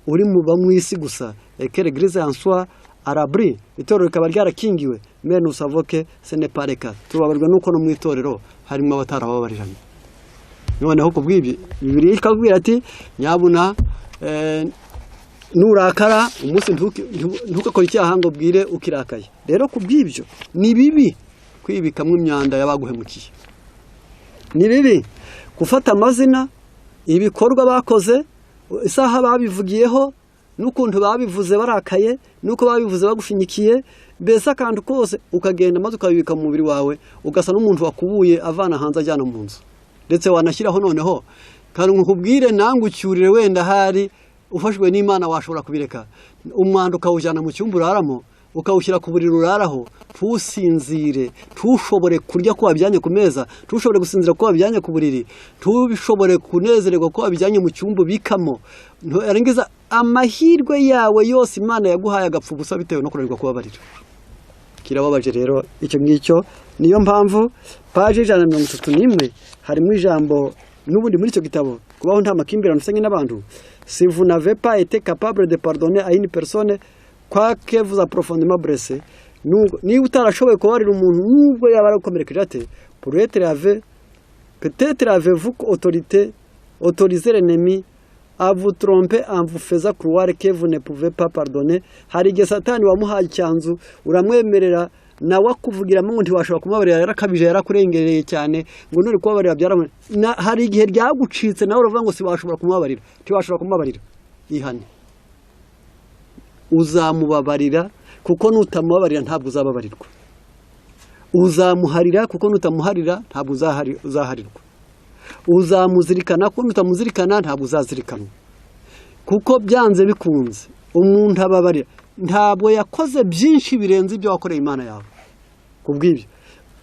uri muba mu isi gusa, et que l'église en soit à l'abri, itorero rikaba ryarakingiwe. Mais nous savons que ce n'est pas le cas. Tubabarwa nuko no mu itorero harimo abatarababariranye. Noneho ku bw'ibyo, Bibiliya ikabwira ati nyabuna nurakara umunsi ntukakore icyaha ngo bwire ukirakaye. Rero ku bw'ibyo, ni bibi kwibikamo imyanda y'abaguhemukiye, ni bibi gufata amazina, ibikorwa bakoze, isaha babivugiyeho, n'ukuntu babivuze barakaye, n'uko babivuze bagushinyikiye, mbese akantu kose ukagenda maze ukabibika mu mubiri wawe, ugasa n'umuntu wakubuye avana hanze ajyana mu nzu. Ndetse wanashyiraho noneho kandi nkubwire nangucyurire, wenda hari ufashwe n'Imana washobora kubireka, umwanda ukawujyana mu cyumba uraramo, ukawushyira ku buriri uraraho, ntusinzire, ntushobore kurya ko wabijyanye ku meza, ntushobore gusinzira ko wabijyanye ku buriri, ntushobore kunezererwa ko wabijyanye mu cyumba ubikamo. Yarangiza amahirwe yawe yose Imana yaguhaye agapfa ubusa bitewe no kunanirwa kubabarira. Kirababaje rero icyo ngicyo. Niyo mpamvu paje 131 harimo ijambo n'ubundi muri icyo gitabo Kubaho nta makimbirane ufitanye n'abantu. Si vous n'avez pas été capable de pardonner à une personne quoique vous a profondément blessé, niba utarashoboye kubabarira umuntu nubwo yaba aragukomerekeje ate, pour être avec peut-être avez-vous autorité autorisé l'ennemi à vous tromper en vous faisant croire que vous ne pouvez pas pardonner. Hari igihe Satani wamuhaye icyanzu, uramwemerera nawe akuvugiramo ngo ntiwashobora kumubabarira, yarakabije, yarakurengereye cyane, ngo none kubabarira byaramu. Hari igihe ryagucitse nawe uravuga ngo siwashobora kumubabarira, ntiwashobora kumubabarira. Ihane, uzamubabarira, kuko nutamubabarira ntabwo uzababarirwa. Uzamuharira, kuko nutamuharira ntabwo uzaharirwa. Uzamuzirikana, kuko nutamuzirikana ntabwo uzazirikanwa. Kuko byanze bikunze umuntu ababarira ntabwo yakoze byinshi birenze ibyo wakoreye Imana yawe. Ku bw'ibyo,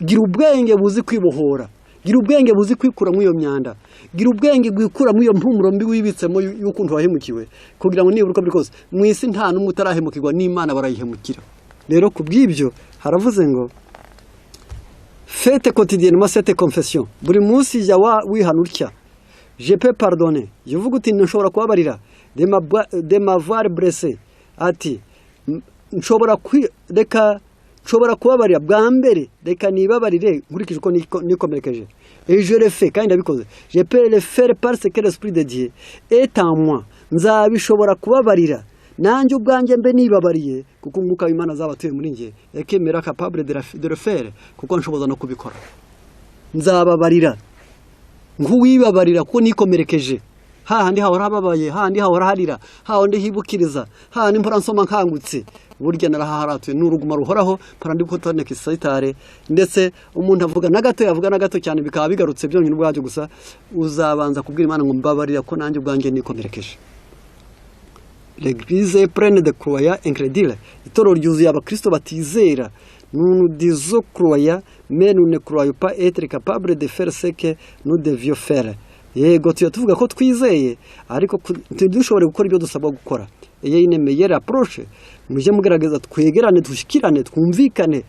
gira ubwenge buzi kwibohora, gira ubwenge buzi kwikuramo iyo myanda, gira ubwenge bwikuramo iyo mpumuro mbi wibitsemo y'ukuntu wahemukiwe, kugira ngo nibura uko biri kose mu isi nta n'umwe utarahemukirwa n'Imana, barayihemukira. Rero ku bw'ibyo haravuze ngo faites quotidiennement cette confession, buri munsi jya wihana utya: je peux pardonner, jya uvuga uti nshobora kubabarira, de m'avoir blessé, ati nshobora reka nshobora kubabarira bwa mbere, reka nibabarire nkurikije uko nikomerekeje. Et je le fais, kandi ndabikoze. Je peux le faire parce que l'esprit de Dieu est en moi, nzabishobora kubabarira nanjye ubwanjye mbe nibabariye, kuko Umwuka w'Imana azaba atuye muri njye, yakemera capable de le faire, kuko nshoboza no kubikora. Nzababarira. Nk'uwibabarira ko nikomerekeje, hahandi hahora hababaye, hahandi hahora harira, hahandi hibukiriza, hahandi mpora nsoma nkangutse, burya narahaharatuye, ni uruguma ruhoraho, mpora ndi gutoneka isitare. Ndetse umuntu avuga na gato, yavuga na gato cyane, bikaba bigarutse byonyine ubwabyo gusa. Uzabanza kubwira Imana ngo mbabarira ko nanjye ubwanjye nikomerekeje. L'église est pleine de croyants incrédules. Itorero ryuzuye abakristo batizera. Nous nous disons croyants, mais nous ne croyons pas être capables de faire ce que nous devions faire. Yego, tuya tuvuga ko twizeye, ariko ntidushobore gukora ibyo dusabwa gukora. Ayez une meilleure approche. Mujye mugerageza twegerane, dushyikirane, twumvikane.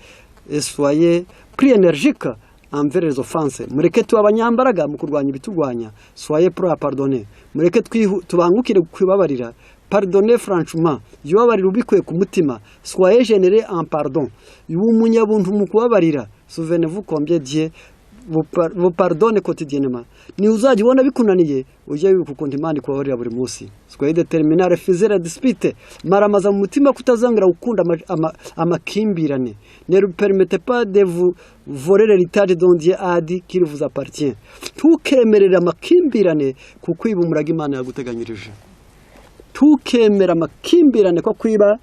Et soyez plus énergique envers les offenses. Mureke tube abanyambaraga mu kurwanya ibiturwanya. Soyez prompt à pardonner. Mureke tubangukire kubabarira. Pardonnez franchement. Jya ubabarira ubikuye ku mutima. Soyez généreux en pardon. Ube umunyabuntu mu kubabarira. Souvenez-vous combien Dieu vous pardonne quotidiennement. Ni uzajya ubona bikunaniye, ujye wibuka ukuntu Imana ikubabarira buri munsi. Soyez déterminé à refuser la dispute. Maramaza mu mutima kutazongera gukunda amakimbirane. Ne lui permettez pas de vous voler l'héritage dont Dieu a dit qu'il vous appartient. Ntukemerere amakimbirane kukwiba umurage Imana yaguteganyirije. Ntukemere amakimbirane ko kwiba.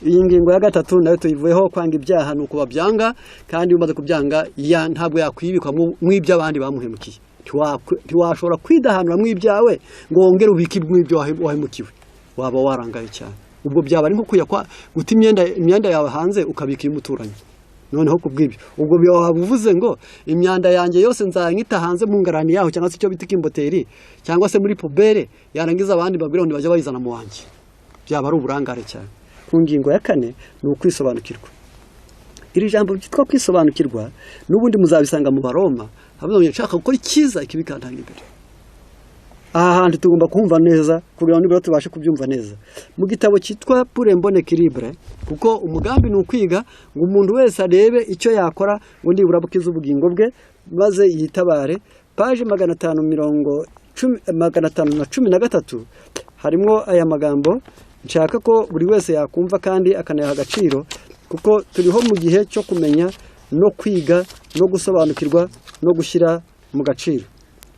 Iyi ngingo ya gatatu nayo tuyivuyeho. Kwanga ibyaha ni uko babyanga, kandi iyo umaze kubyanga ya ntabwo yakwibikwa mu iby'abandi bamuhemukiye. Ntiwashobora kwidahanura mu ibyawe ngo wongere ubike mu ibyo wahemukiwe, waba warangaye cyane. Ubwo byaba ari nko kujya kwa guta imyenda yawe hanze ukabika iy'umuturanyi. Noneho kubw'ibyo, ubwo waba uvuze ngo imyanda yanjye yose nzayita hanze mu ngarani yaho, cyangwa se icyo bita ikimboteri, cyangwa se muri poubelle, yarangiza abandi babwira ngo ntibajya bayizana mu wanjye. Byaba ari uburangare cyane. Ku ngingo ya kane ni ukwisobanukirwa. Iri jambo ryitwa kwisobanukirwa n'ubundi muzabisanga mu Baroma, havuga ngo nshaka gukora icyiza, ikibi kantanga imbere. Aha hantu tugomba kumva neza kugira ngo nibura tubashe kubyumva neza. Mu gitabo cyitwa Pour un bon équilibre, kuko umugambi ni ukwiga ngo umuntu wese arebe icyo yakora ngo nibura bukize ubugingo bwe maze yitabare, page 510, 513, harimo aya magambo nshaka ko buri wese yakumva kandi akanayaha agaciro, kuko turiho mu gihe cyo kumenya no kwiga no gusobanukirwa no gushyira mu gaciro.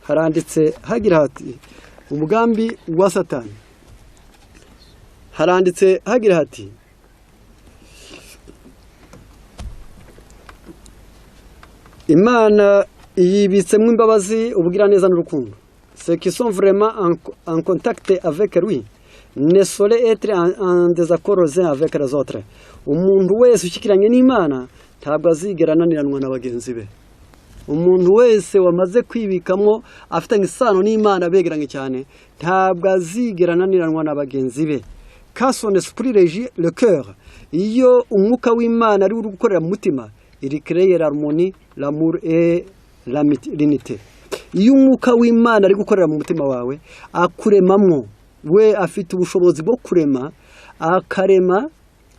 Haranditse hagira hati: umugambi wa Satani. Haranditse hagira hati: Imana yibitsemo imbabazi, ubugiraneza n'urukundo. Ceux qui sont vraiment en contact avec lui ne sauraient être en désaccord les uns avec les autres. Umuntu wese ushyikiranye n'Imana ntabwo azigera ananiranwa na bagenzi be. Umuntu wese wamaze kwibikamo afitanye isano n'Imana, begeranye cyane, ntabwo azigera ananiranwa na bagenzi be. Quand son esprit régit le cœur, iyo umwuka w'Imana ari uri gukorera mu mutima, il crée l'harmonie, l'amour et l'unité. Iyo umwuka w'Imana ari gukorera mu mutima wawe, akuremamwo, we afite ubushobozi bwo kurema, akarema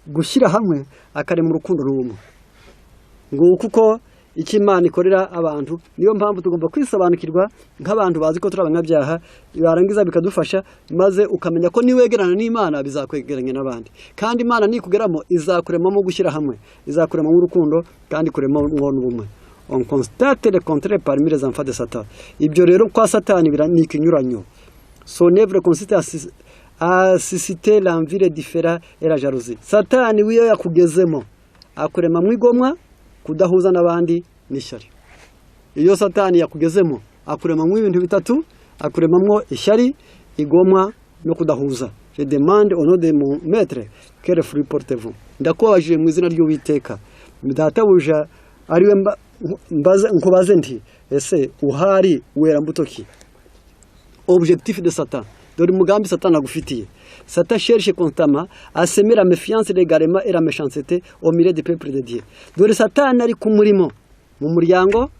gushyira hamwe, akarema urukundo n'ubumwe. Nguko uko icyo Imana ikorera abantu. Niyo mpamvu tugomba kwisobanukirwa nk'abantu bazi ko turi abanyabyaha, barangiza bikadufasha, maze ukamenya ko niwegerana n'Imana bizakwegeranya n'abandi, kandi Imana nikugeramo izakuremamo gushyira hamwe, izakuremamo urukundo kandi ikuremamo n'ubumwe. On constate le contraire parmi les enfants de Satan. Ibyo rero kwa Satani ni ikinyuranyo. Son œuvre consiste à susciter l'envie, le différend et la jalousie. Satani wiyo yakugezemo akuremamo igomwa, kudahuza n'abandi n'ishyari. Iyo Satani yakugezemo akuremamo ibintu bitatu: akuremamo ishyari, igomwa no kudahuza. Je demande au nom de mon maître, quel fruit portez-vous? Ndakubajije mu izina ry'Uwiteka databuja, ariwe mbaze, nkubaze nti: ese uhari wera mbuto ki? Objectif de Satan, dore umugambi Satan agufitiye. Satan cherche constamment à semer la méfiance, l'égarement et la méchanceté au milieu du peuple de Dieu. Dore Satan ari ku murimo mu muryango,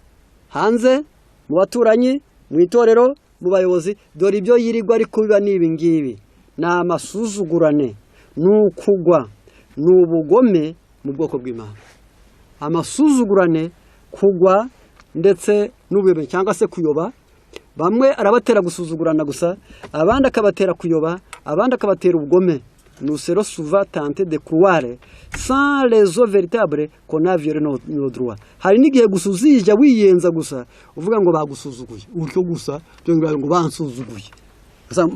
hanze, mu baturanyi, mu itorero, mu bayobozi. Dore ibyo yirirwa ari kubiba ni ibi ngibi: ni amasuzugurane, ni ukugwa, ni ubugome mu bwoko bw'Imana. Amasuzugurane, kugwa ndetse n'ubuyobe cyangwa se kuyoba. Bamwe arabatera gusuzugurana gusa, abandi akabatera kuyoba, abandi akabatera ubugome. Nous serons souvent tentés de croire sans raison véritable qu'on a violé nos droits. Hari n'igihe gusa uzijya wiyenza gusa uvuga ngo bagusuzuguye utyo gusa, byongera ngo bansuzuguye. Gusa,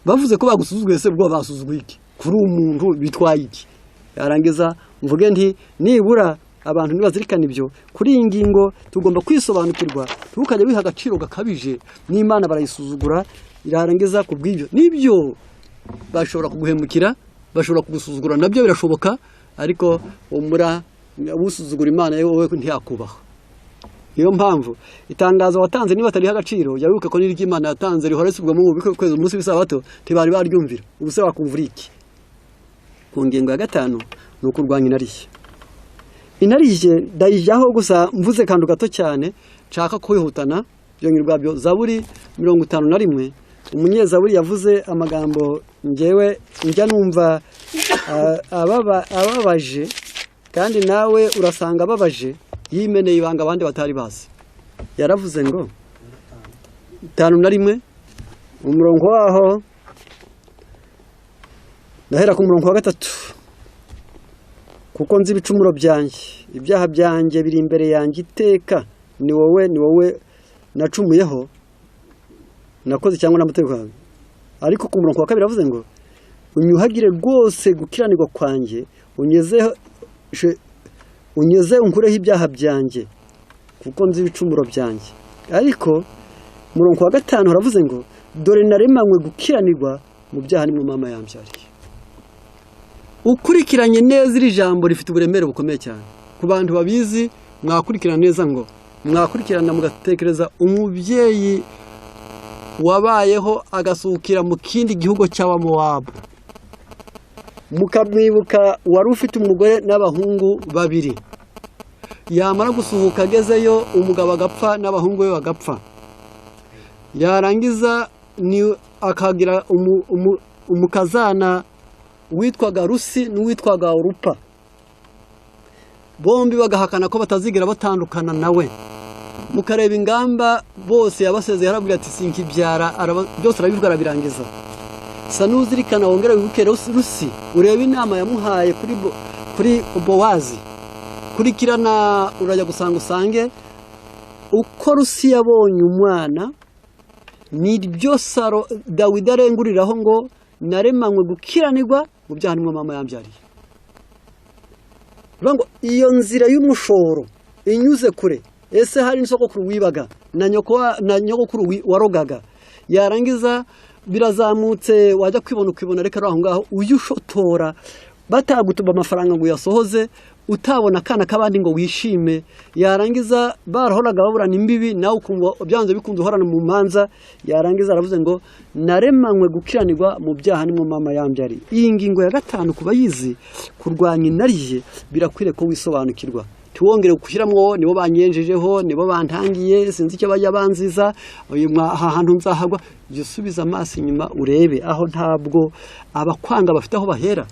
bavuze ko bagusuzuguye, se bwo basuzuguye iki? Kuri umuntu bitwaye iki? Yarangiza mvuge nti nibura abantu nibazirikana ibyo. Kuri iyi ngingo tugomba kwisobanukirwa, ntukajye wiha agaciro gakabije. N'Imana barayisuzugura. Irarangiza ku bw'ibyo nibyo bashobora kuguhemukira, bashobora kugusuzugura, nabyo birashoboka, ariko umura usuzugura Imana wowe ntiyakubaha. Niyo mpamvu itangazo watanze niba atariho agaciro, jya wibuka ko n'iry'Imana yatanze rihora risubirwamo mu kwezi umunsi w'isabato ntibari baryumvira. Ubu se wakumvira iki? Ku ngingo ya gatanu ni ukurwanya inarijye. Inarijye ndayijyaho gusa mvuze kantu gato cyane nshaka kwihutana byongera ubwabyo. Zaburi 51, umunyezaburi yavuze amagambo ngewe njya numva ababaje, kandi nawe urasanga ababaje. Yimeneye ibanga abandi batari bazi. Yaravuze ngo 51 umurongo waho, ndahera ku murongo wa 3: kuko nzi ibicumuro byanjye, ibyaha byanjye biri imbere yanjye iteka. Ni wowe, ni wowe nacumuyeho, nakoze cyangwa n'amategeko. Ariko ku murongo wa 2 aravuze ngo unyuhagire rwose gukiranirwa kwanjye, unyeze unkureho ibyaha byanjye, kuko nzi ibicumuro byanjye. Ariko murongo wa 5 aravuze ngo dore naremanywe gukiranirwa, mu byaha nimwe mama yambyariye. Ukurikiranye neza iri jambo rifite uburemere bukomeye cyane. Ku bantu babizi mwakurikirana neza, ngo mwakurikirana mugatekereza umubyeyi wabayeho agasukira mu kindi gihugu cy'Abamowabu, mukamwibuka wari ufite umugore n'abahungu babiri, yamara gusuhuka agezeyo umugabo agapfa n'abahungu be bagapfa, yarangiza ni akagira umukazana witwaga Rusi n'uwitwaga Orupa, bombi bagahakana ko batazigera batandukana nawe. Mukareba ingamba bose yabasezeye, arabwira ati sinkibyara, byose arabivuga arabirangiza. Sa n'uzirikana wongere wibuke Rusi, urebe inama yamuhaye kuri Bowazi. Kurikirana urajya gusanga usange uko Rusi yabonye umwana, nibyo Saro Dawidi arenguriraho ngo naremanywe gukiranirwa, mu byaha nimwe mama yambyariye. Bivuga ngo iyo nzira y'umushoro inyuze kure, ese hari n'isogokuru wibaga na nyoko na nyogokuru warogaga, yarangiza birazamutse wajya kwibona ukibona reka aho ngaho uyushotora, batagutuma amafaranga ngo uyasohoze, utabona akana k'abandi ngo wishime, yarangiza barahoraga baburana imbibi, nawe ukumva byanze bikunze uhorana mu manza. Yarangiza aravuze ngo naremanywe gukiranirwa, mu byaha nimwe mama yambyariye. Iyi ngingo ya 5 kuba yizi kurwanya inarijye birakwiriye ko wisobanukirwa, ntiwongere gushyiramo nibo banyenjejeho, nibo bantangiye, sinzi icyo bajya banziza, uyu aha hantu nzahagwa. Jya usubiza amaso inyuma urebe aho ntabwo abakwanga bafite aho bahera,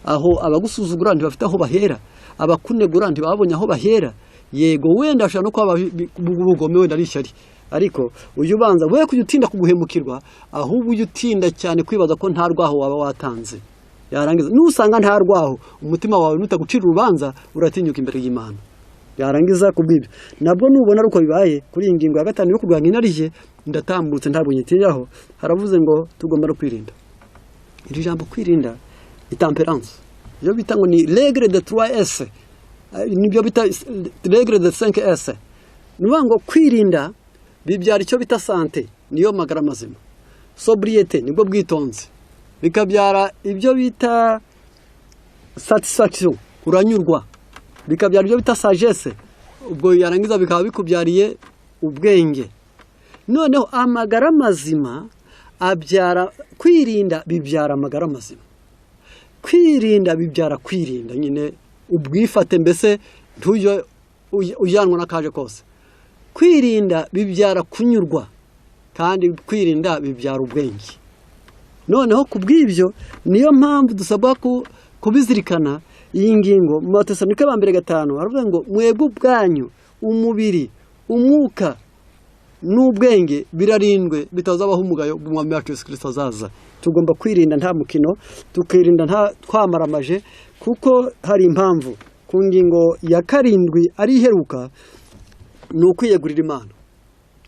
aho abagusuzugura ntibafite aho bahera, abakunegura ntibabonye aho bahera. Yego wenda ashobora no kuba ubugome, wenda ari ishyari, ariko ujye ubanza we kujya utinda kuguhemukirwa, ahubwo ujye utinda cyane kwibaza ko nta rwaho waba watanze. Yarangiza nusanga nta rwaho, umutima wawe nutagucira urubanza, uratinyuka imbere y'Imana. Yarangiza kubw'ibyo nabwo nubona ari uko bibaye. Kuri iyi ngingo ya 5 yo kurwanya inarijye ndatambutse ntabwo nyitindaho. Haravuze ngo tugomba no kwirinda. Iri jambo kwirinda ni temperance, iyo bita ngo ni règle de 3S, nibyo bita règle de 5S. Ni ukuvuga ngo kwirinda bibyara icyo bita santé, niyo magara mazima, sobriété nibwo bwitonzi, bikabyara ibyo bita satisfaction, uranyurwa, bikabyara ibyo bita sagesse, ubwo yarangiza bikaba bikubyariye ubwenge. Noneho amagara mazima abyara kwirinda, bibyara amagara mazima. Kwirinda bibyara kwirinda nyine ubwifate, mbese ntujye ujyanwa n'akaje kose. Kwirinda bibyara kunyurwa, kandi kwirinda bibyara ubwenge. Noneho ku bw'ibyo niyo mpamvu dusabwa kubizirikana iyi ngingo. Mu Batesalonike ba mbere 5 haravuga ngo mwebwe ubwanyu umubiri, umwuka n'ubwenge birarindwe bitazabaho umugayo bw'umwami wacu Yesu Kristo azaza. Tugomba kwirinda nta mukino, tukirinda nta twamaramaje, kuko hari impamvu. Ku ngingo ya 7 ari iheruka ni ukwiyegurira Imana.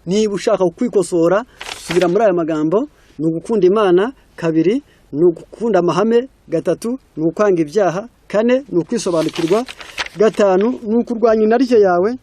Niba ushaka kwikosora, subira muri aya magambo: ni ugukunda Imana, 2 ni ugukunda amahame, 3 ni ukwanga ibyaha, 4 ni ukwisobanukirwa, 5 ni ukurwanya inarijye yawe.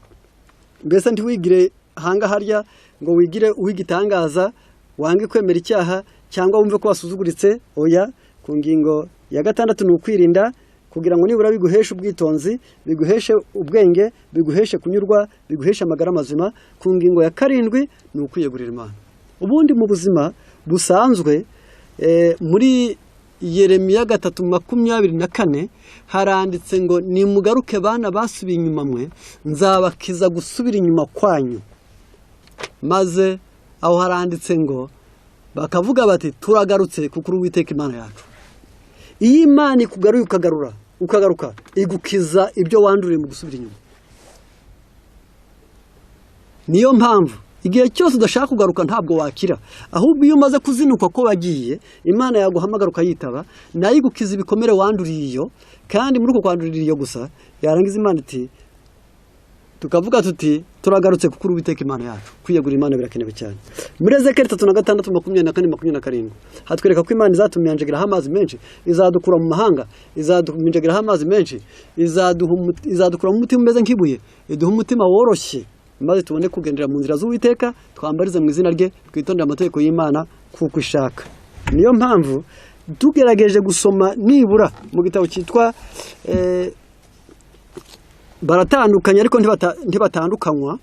Mbese ntiwigire hanga harya ngo wigire uwigitangaza, wange kwemera icyaha cyangwa wumve ko wasuzuguritse, oya. Ku ngingo ya 6 ni ukwirinda kugira ngo nibura biguheshe ubwitonzi, biguheshe ubwenge, biguheshe kunyurwa, biguheshe amagara mazima. Ku ngingo ya 7 ni ukwiyegurira Imana. Ubundi mu buzima busanzwe, muri Yeremiya 3:24 haranditse ngo nimugaruke bana basubiye inyuma mwe, nzabakiza gusubira inyuma kwanyu. Maze aho haranditse ngo bakavuga bati turagarutse kuko uri Uwiteka Imana yacu. Iyo Imana ikugaruye ukagaruka, igukiza ibyo wanduriye mu gusubira inyuma. Niyo mpamvu igihe cyose udashaka kugaruka ntabwo wakira, ahubwo iyo umaze kuzinukwa ko wagiye, Imana yaguhamagara ukayitaba, nayo igukiza ibikomere wanduriye iyo. Kandi muri uko kwandurira iyo gusa, yarangiza Imana iti, tukavuga tuti turagarutse kuko uri Uwiteka Imana yacu. Kwiyegurira Imana birakenewe cyane. Muri Ezekiyeli 36:24-27 hatwereka ko Imana izatuminjagiraho amazi menshi, izadukura mu mahanga, izaduminjagiraho amazi menshi, izadukura mu mutima umeze nk'ibuye, iduha umutima woroshye, maze tubone kugendera mu nzira z'Uwiteka, twambarize mu izina rye, twitondere amategeko y'Imana kuko ishaka. Niyo mpamvu tugerageje gusoma nibura mu gitabo cyitwa baratandukanye ariko ntibatandukanywa,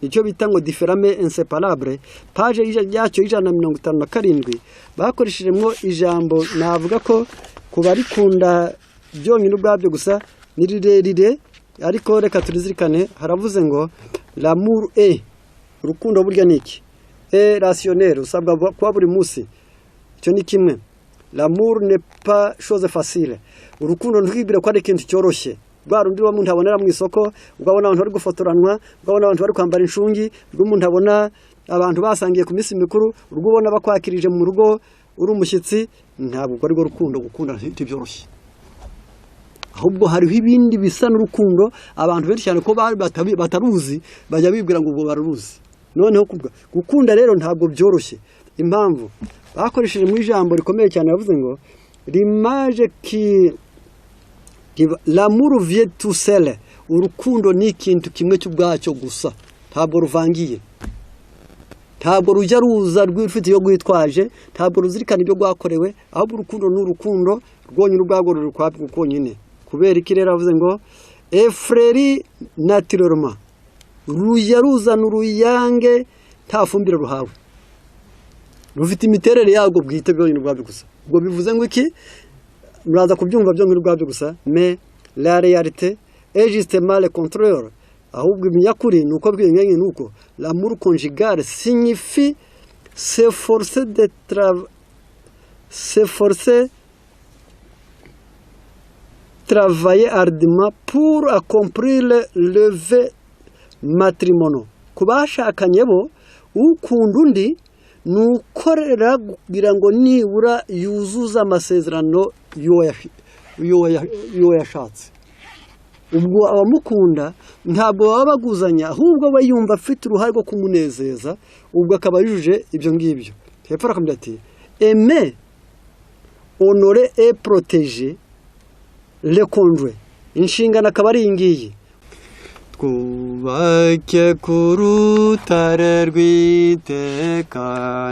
nicyo bita ngo différemment inséparable, page yacyo 157 bakoreshejemo ijambo navuga ko kubarikunda byonyine ubwabyo gusa ni rirerire, ariko reka turizirikane. Haravuze ngo l'amour est, urukundo burya ni iki? Est rationnel, usabwa kuba buri munsi, icyo ni kimwe. L'amour n'est pas chose facile, urukundo ntwibwire ko ari ikintu cyoroshye. Rwa rundi umuntu abonera mu isoko, ugabona abantu bari gufotoranwa, ugabona abantu bari kwambara inshungi, rw'umuntu abona abantu basangiye ku minsi mikuru, urwo ubona bakwakirije mu rugo uri umushyitsi, ntabwo ari rwo rukundo. Gukunda ntibyoroshye, ahubwo hariho ibindi bisa n'urukundo abantu benshi cyane ko bataruzi bajya bibwira ngo ubwo bararuzi. Noneho gukunda rero ntabwo byoroshye. Impamvu bakoresheje mu ijambo rikomeye cyane, bavuze ngo l'image qui l'amour vient tout seul, urukundo ni ikintu kimwe cy'ubwacyo gusa, ntabwo ruvangiye, ntabwo rujya ruza rwifite iyo rwitwaje, ntabwo ruzirikana ibyo rwakorewe, ahubwo urukundo ni urukundo rwonyine ubwarwo ruri ukwabwo konyine. Kubera iki rero avuze ngo fleurit naturellement, rujya ruzana uruyange nta fumbire ruhawe, rufite imiterere yarwo bwite byonyine ubwabyo gusa. Ubwo bivuze ngo iki? Muraza kubyumva byonyine ubwabyo gusa. Mais la réalité est justement le contraire, ahubwo imyakuri ni uko bwiyongeye, ni uko l'amour conjugal signifie s'efforcer travailler ardemment pour accomplir le vœu matrimonial. Ku bashakanye bo, ukunda undi ni ukorera kugira ngo nibura yuzuze amasezerano y'uwo yashatse. Ubwo abamukunda ntabwo baba baguzanya, ahubwo we yumva afite uruhare rwo kumunezeza, ubwo akaba yujuje ibyo ngibyo. Hepfo arakubwira ati aimer, honorer et protéger le conjoint, inshingano akaba ari iyi ngiyi. Twubake ku rutare rw'iteka,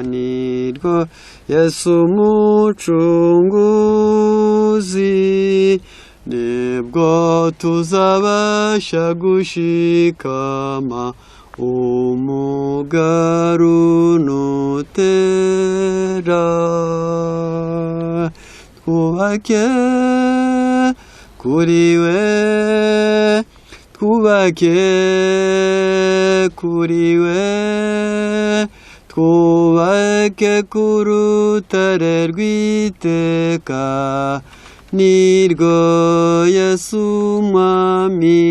nirwo Yesu Umucunguzi, nibwo tuzabasha gushikama umugaru nutera. Twubake kuri we, twubake kuri we, twubake ku rutare rw'iteka, nirwo Yesu Mwami.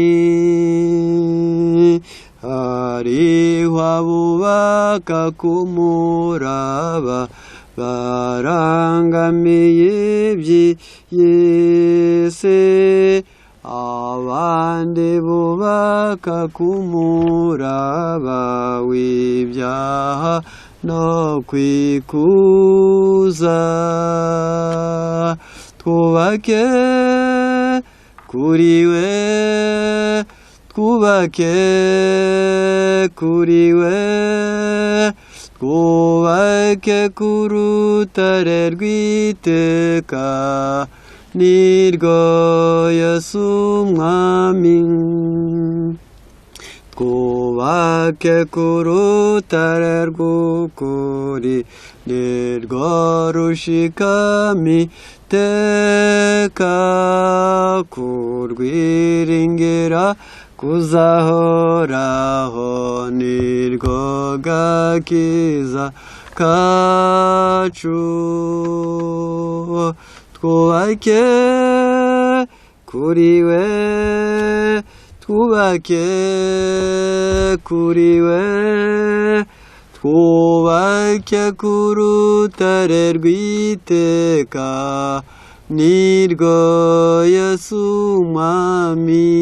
Hariho abubaka ku muraba barangamiye iby'iyi si, abandi bubaka ku muraba w'ibyaha no kwikuza. Twubake kuri we, twubake kuri we, twubake ku rutare rw'iteka, nirwo Yesu Mwami. Twubake ku rutare rw'ukuri, nirwo rushikami iteka, kurwiringira kuzahoraho, nirwo gakiza kacu. Twubake kuri we, twubake kuri we, twubake ku rutare rw'iteka, nirwo Yesu Mwami.